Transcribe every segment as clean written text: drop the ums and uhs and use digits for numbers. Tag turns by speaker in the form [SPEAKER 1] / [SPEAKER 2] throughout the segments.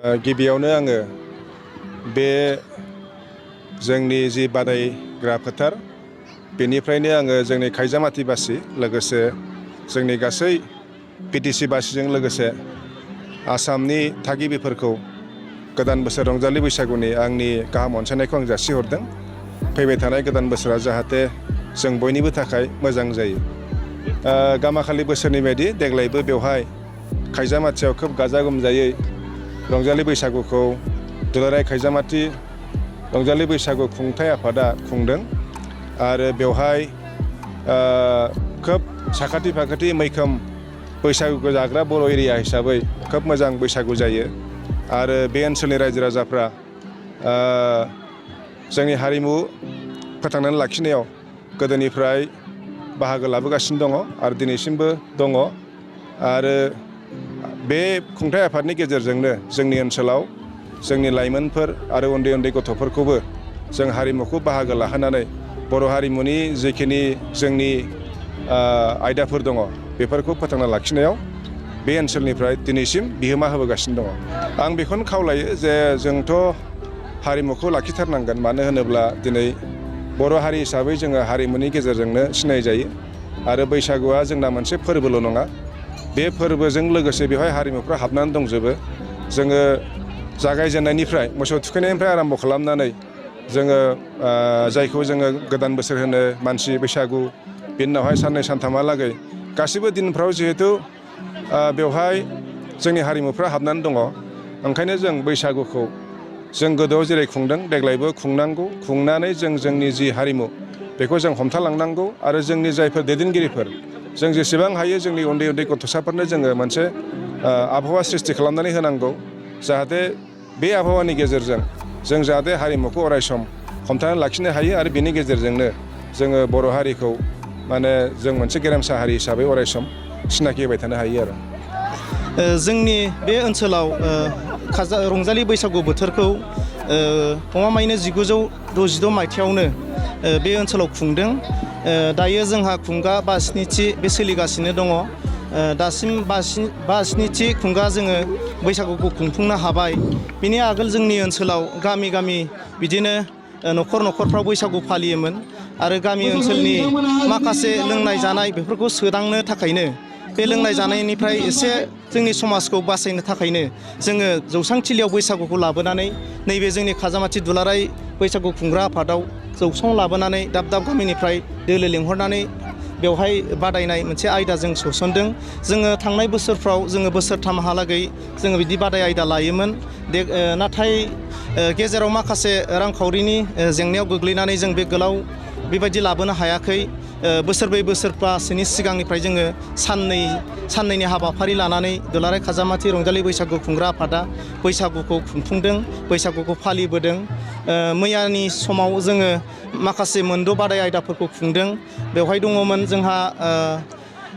[SPEAKER 1] गिबियावनो आङो बे जोंनि जि बादायग्रा फोथार बेनिफ्रायनो आङो जोंनि खायजामाथिबासि लोगोसे जोंनि गासै बिटिसि बासिजों लोगोसे आसामनि थागिबिफोरखौ गोदान बोसोर रंजालि बैसागुनि आंनि गाहाम अनसायनायखौ आं जासिहरदों। फैबाय थानाय गोदान बोसोरा जाहाथे जों बयनिबो थाखाय मोजां जायो। गामाखालि बोसोरनि बायदि देग्लायबो बेवहाय खायजामाथियाव खोब गाजा गोमजायै रंजालि बैसागुखौ दुलाराय खायजामाथि रंजालि बैसागु खुंथाय आफादा खुंदों आरो बेवहाय खोब साखाथि फाखाथि मैखोम बैसागुखौ जाग्रा बर' एरिया हिसाबै खोब मोजां बैसागु जायो आरो बे ओनसोलनि रायजो राजाफ्रा जोंनि हारिमु फोथांनानै लाखिनायाव गोदोनिफ्राय बाहागो लाबोगासिनो दङ आरो दिनैसिमबो दङ आरो बे खुंथाय आफादनि गेजेरजोंनो जोंनि ओनसोलाव जोंनि लाइमोनफोर आरो उन्दै उन्दै गथ'फोरखौबो जों हारिमुखौ बाहागो लाहोनानै बर' हारिमुनि जिखिनि जोंनि आयदाफोर दङ बेफोरखौ फोथांना लाखिनायाव बे ओनसोलनिफ्राय दिनैसिम बिहोमा होबोगासिनो दङ। आं बेखौनो खावलायो जे जोंथ' हारिमुखौ लाखिथारनांगोन, मानो होनोब्ला दिनै बर' हारि हिसाबै जोङो हारिमुनि गेजेरजोंनो सिनायजायो आरो बैसागुआ जोंना मोनसे फोरबोल' नङा, बे फोरबोजों लोगोसे बेवहाय हारिमुफ्रा हाबनानै दंजोबो। जोङो जागायजेननायनिफ्राय मोसौ थुखैनायनिफ्राय आराम्भ खालामनानै जोङो जायखौ जोङो गोदान बोसोर होनो मानसि बैसागु, बिनि उनावहाय साननै सानथामहालागै गासिबो दिनफ्राव जिहेथु बेवहाय जोंनि हारिमुफ्रा हाबनानै दङ, ओंखायनो जों बैसागुखौ जों गोदोआव जेरै खुंदों देग्लायबो खुंनांगौ। खुंनानै जों जोंनि जि हारिमु बेखौ जों हमथालांनांगौ आरो जोंनि जायफोर दैदेनगिरिफोर जों जेसेबां हायो जोंनि उन्दै उन्दै गथ'साफोरनो जोङो मोनसे आबहावा सृष्टि खालामनानै होनांगौ, जाहाथे बे आबहावानि गेजेरजों जों जाहाथे हारिमुखौ अरायसम हमथानानै लाखिनो हायो आरो बेनि गेजेरजोंनो जोङो बर' हारिखौ माने जों मोनसे गेरेमसा हारि हिसाबै अरायसम सिनाखि होबाय थानो हायो आरो।
[SPEAKER 2] जोंनि बे ओनसोलाव रंजालि बैसागु बोथोरखौ गमामायैनो 1966 मायथाइयावनो बे ओनसोलाव खुंदों। दायो जोंहा खुंगा 5-स्निथि बे सोलिगासिनो दङ। दासिम 5-स्निथि खुंगा जोङो बैसागुखौ खुंफुंनो हाबाय। बिनि आगोल जोंनि ओनसोलाव गामि गामि बिदिनो न'खर न'खरफ्राव बैसागु फालियोमोन आरो गामि ओनसोलनि माखासे लोंनाय जानाय बेफोरखौ सोदांनो थाखायनो, बे लोंनाय जानायनिफ्राय एसे जोंनि समाजखौ बासायनो थाखायनो जोङो जौसांथिलियाव बैसागुखौ लाबोनानै नैबे जोंनि खाजामाथि दुलाराय बैसागु खुंग्रा आफादाव जौसां लाबोनानै दाब दाब गामिनिफ्राय दोलो लिंहरनानै बेवहाय बादायनाय मोनसे आयदा जों सोसनदों। जोङो थांनाय बोसोरफ्राव जोङो बोसोरथामहालागै जोङो बिदि बादाय आयदा लायोमोन। नाथाय गेजेराव माखासे रांखावरिनि जेंनायाव गोग्लैनानै जों बे गोलाव बेबायदि लाबोनो हायाखै। बोसोरब्रै बोसोरबासोनि सिगांनिफ्राय जोङो साननैनि हाबाफारि लानानै दुलाराय खाजामाथि रंजालि बैसागु खुंग्रा आफादा बैसागुखौ खुंफुंदों, बैसागुखौ फालिबोदों। मैयानि समाव जोङो माखासे मोनद' बादाय आयदाफोरखौ खुंदों। बेवहाय दङमोन जोंहा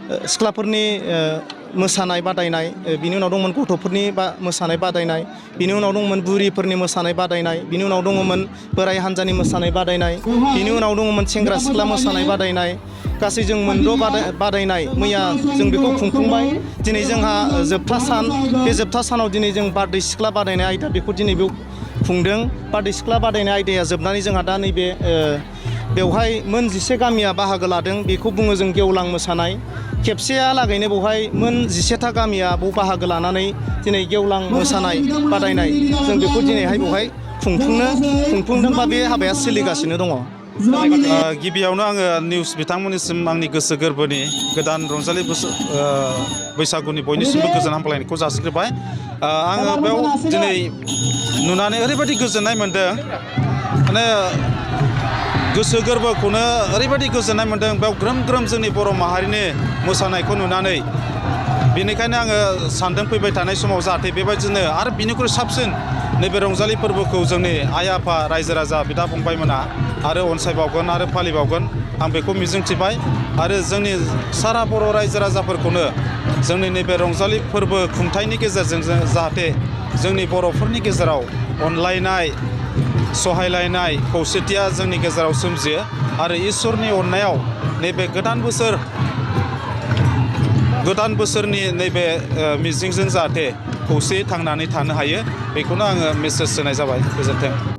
[SPEAKER 2] सिख्लाफोरनि मोसानाय बादायनाय, बिनि उनाव दंमोन गथ'फोरनि मोसानाय बादायनाय, बिनि उनाव दंमोन बुरिफोरनि मोसानाय बादायनाय, बिनि उनाव दङमोन बोराइ हान्जानि मोसानाय बादायनाय, बिनि उनाव दङमोन सेंग्रा सिख्ला मोसानाय बादायनाय। गासै जों मोनद' बादायनाय मैया जों बेखौ खुंफुंबाय। दिनै जोंहा जोबथा सान, बे जोबथा सानाव दिनै जों बारदै सिख्ला बादायनाय आयदा बेखौ दिनै बेयाव खुंदों। बारदै सिख्ला बादायनाय आयदाया जोबनानै जोंहा दा नैबे बेवहाय मोन 11 गामिया बाहागो लादों, बेखौ बुङो जों गेवलां मोसानाय। खेबसेयालागैनो बेवहाय मोन 11था गामिया बेयाव बाहागो लानानै दिनै गेवलां मोसानाय बादायनाय जों बेखौ दिनैहाय बेवहाय खुंफुंदों बा बे हाबाया सोलिगासिनो दङ।
[SPEAKER 3] गिबियावनो आङो निउस बिथांमोननिसिम आंनि गोसो गोरबोनि गोदान रंजालि बैसागुनि बयनिसिमबो गोजोन हामलायनायखौ जासिग्रोबाय। आङो बेयाव दिनै नुनानै ओरैबायदि गोजोननाय मोन्दों, माने गोसो गोरबोखौनो ओरैबायदि गोजोननाय मोन्दों बेयाव ग्रोम ग्रोम जोंनि बर' माहारिनि मोसानायखौ नुनानै। बेनिखायनो आङो सानदों फैबाय थानाय समाव जाहाथे बेबायदिनो आरो बिनिख्रुइ साबसिन नैबे रंजालि फोरबोखौ जोंनि आइ आफा रायजो राजा बिदा फंबायमोना आरो अनसायबावगोन आरो फालिबावगोन, आं बेखौ मिजिंथिबाय। आरो जोंनि सारा बर' रायजो राजाफोरखौनो जोंनि नैबे रंजालि फोरबो खुंथायनि गेजेरजों जाहाथे जोंनि बर'फोरनि गेजेराव अनलायनाय, सहायलायनाय, खौसेथिया जोंनि गेजेराव सोमजियो आरो इसोरनि अननायाव नैबे गोदान बोसोरनि नैबे मिजिंजों जाहाथे खौसेयै थांनानै थानो हायो बेखौनो आङो मेसेज होनाय जाबाय। गोजोन्थों।